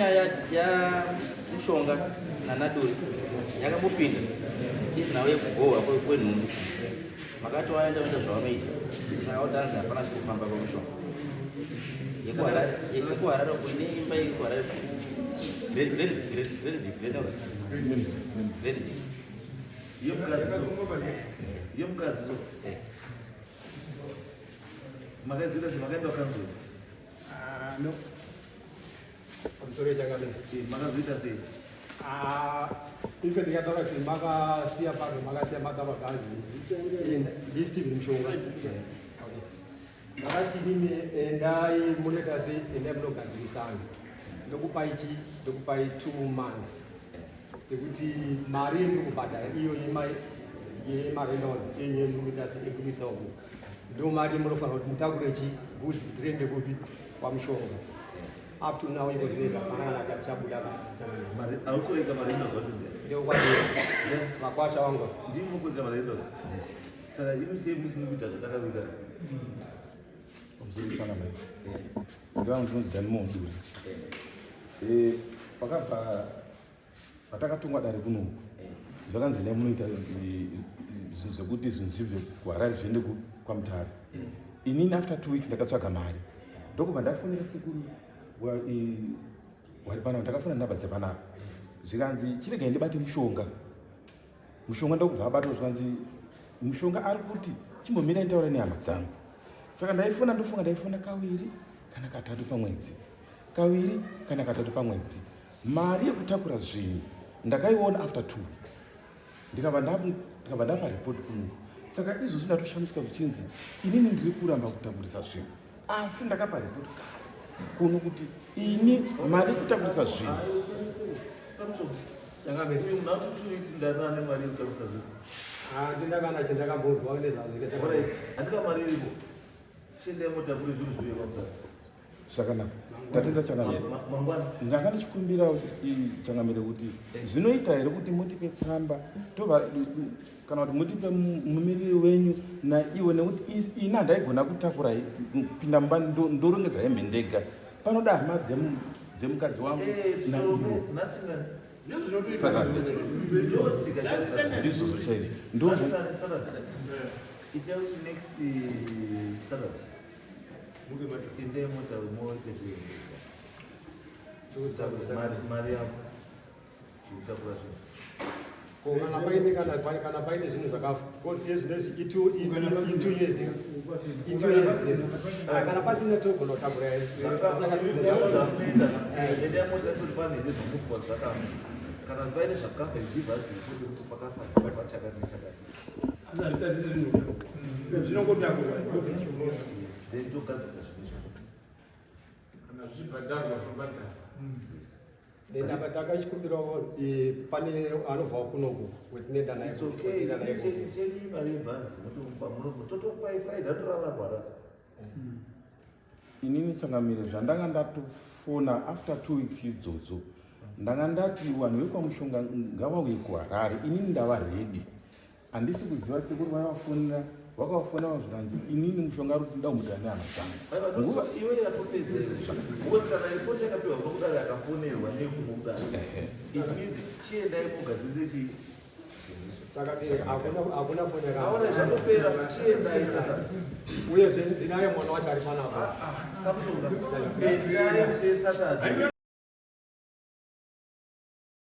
Nyaya yaMushonga naNaduri yakambopinda iri nhau yekugohwa kwenhumbu. Makati waenda unoita zvavanoita, saka utanzi hapana chikufamba pamushonga. YekuHarare kuine imba iri kuHarare, Grand. Yemukadzi so makaizita se makaenda kukanzuru? Ah, no. Pamusoro yechakadai. Makazoita sei? Ah, ife ndikataura kuti makasiya pano, makasiya makava bhazi ndiStephen Mushonga. Okay. Makati nini, endai munoita sei, endai munogadzirisana, ndokupai chi ndokupai 2 months dzekuti mari yemuri kubhadhara iyo yemarentals enyu yemunoita se uku, ndo mari yemunofanira kuti mutakure chi goods kuti riende kupi, kwaMushonga. Up to now, iko zvinezvi hapana kana chachabuda. Aukuita marentals wacho? Ndokwadira vakwasha vangu. Ndimi mukuita marentals, saka imi sei musini kuita zvatakakuita? Pamusoro changamire, zita rangu ndinonzi Danimo Duri. Pakabva patakatongwa dare kunoku, zvakanzi nai munoita zvinhu zvekuti zvinhu zvibve kuHarare zviende kwaMutare. Inini after 2 weeks ndakatsvaga mari, ndokubva ndafonera sekuru wari panapa. Ndakafona nhamba dzepanapa, zvikanzi chiregai ndibate mushonga. Mushonga ndokubva abatwa, zvikanzi mushonga ari kuti chimbomirai nditaure nehama dzangu. Saka ndaifona, ndofunga ndaifona kaviri kana katatu pamwedzi, kaviri kana katatu pamwedzi. Mari yekutakura zvinhu ndakaiona after 2 weeks, ndikabva ndapa ripoti kuno. Saka izvozvi ndatoshamisika zvichinzi inini ndiri kuramba kutakurisa zvinhu, asi ndakapa ripoti kare kuno kuti ini mari yekutakurisa zvinhu. Uyu munhu ati 2 weeks ndanane mari yekutakurisa zvinhu. Handina kana chandakambonzwa nezvazvo. Alright, handika mari iripo, chiendai motakure zvinhu zviuye kwaMutare. Zvakanaka, tatenda changamire. Mangwana. Ndanga ndichikumbira changamire kuti zvinoita here kuti mutipe tsamba tova kana kuti mutipe mumiriri wenyu naiwe, nekuti ini handaigona kutakura, kupinda mumba ndorongedza hembe ndega. Panoda hama dzemukadzi wangu naiwe. Nasingani. Saka ndotsika. Ndizvo zvichairi ndo. Ita kuti next Saturday indai mota moite zviendesa mari yako kutakura zvinhu. Ko kana paine zvinhu zvakafa? Because zvinezvi i2 years, i2 years. Ah, kana pasina togona kutakura. Zvamunoita, endai mota isoti pane here zvamufwa zvakafa. Kana paine zvakafa, you give us the report yekuti pakafa chakati nechakati. Zvinongotakurwa. Then togadzisa zvinhu izvozvo. Kana zvichibhadharwa, zvobhadharwa. Then apa takachikumbirawo, pane anobvawo kunoku wetinoenda naye. It's okay. Wetinoenda naye. Chenyu mari yebhazi motomupa, totokupai Friday, atorara kwarara. Inini changamire, zvandanga ndatofona after 2 weeks idzodzo, ndanga ndati vanhu vekwaMushonga ngavauye kuHarare, inini ndava ready. Handisi kuziva sekuru vaivafonera, vakavafonera zvikanzi inini mushonga ari kuti nda kumutira nehama dzangu. Nguva Iwe yatopedza because kana ripoti yakapiwa kunokudaro, yakafonerwa nekumudaro, it means chiendai mugadzise chii. Saka hakuna foni. Aona zvatopera, chiendai saka. Uyezve ndinaye mwana wacho ari panapa. Samushonga, endai Saturday.